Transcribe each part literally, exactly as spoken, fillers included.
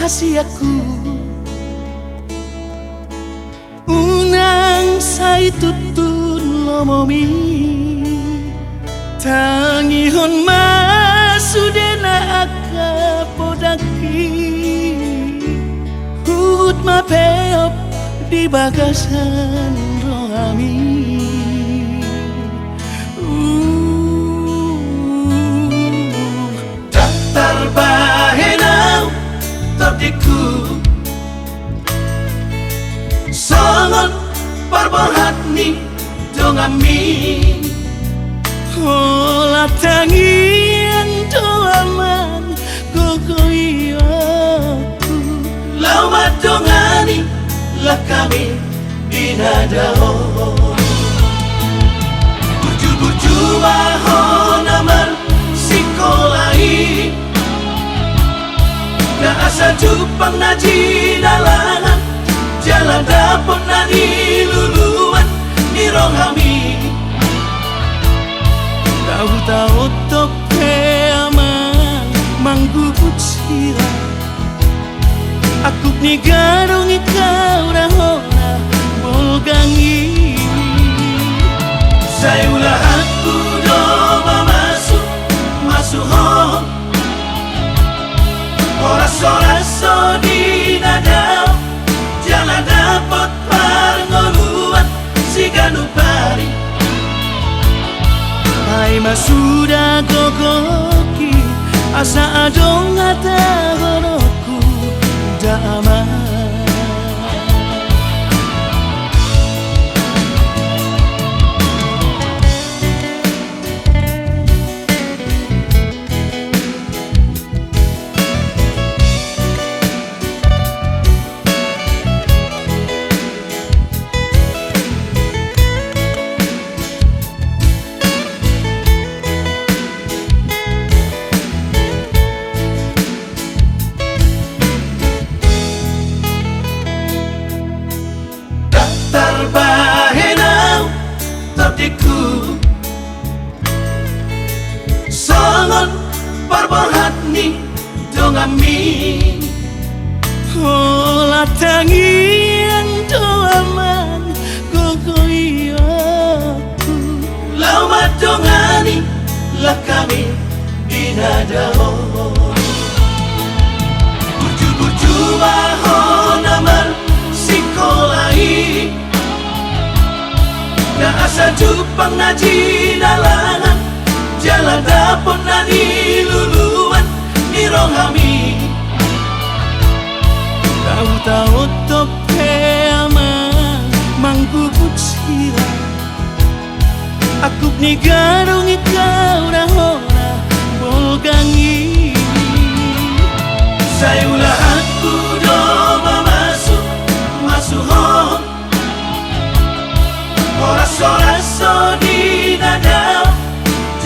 hasianku. Unang sai tuntun lomomi, tangihon ma sudena angka podangki. Huhut ma peop di bagasan rohami. Uh. Ndang tarbahen au tondingku songon parborhat ni donganmi. Holan tangiang do amang gogo i oku, laho mandongani langkami di na dao. Burju-burju ma hona marsikola i, na asa jumpang na jinalahan, jala dapot na niluluan ni rohami. Tahu-tahu tokpe amang manggugut sira. Angkup ni gadong i hau na hona bolgang i. Sai ulahanku do mamasu-masu ho, horas-horas so di na dao, jala dapot parngoluan siganup ari. Ai ma suda gogoki, asa adong hata gogo. Damang. Ndang tarbahen au tondingku songon parborhat ni donganmi. Holan tangiang do amang gogo i oku, laho mandongani langkami di na dao. Burju-burju ma hona marsikola i, na asa jumpang na jinalahan, jala dapot na niluluan ni rohami. Tahu-tahu tokpe amang manggugut sira. Angkup ni gadong i hau na hona bolgang i. Sai ulahanku do mamasu-masu ho, horas-horas so di na dao,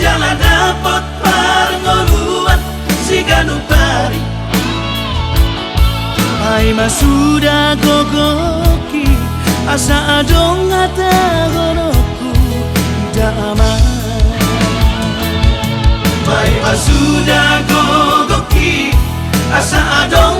jala dapot parngoluan siganup ari. Ai ma suda gogoki, asa adong hata gogo. Damang. Ai ma suda gogoki, asa adong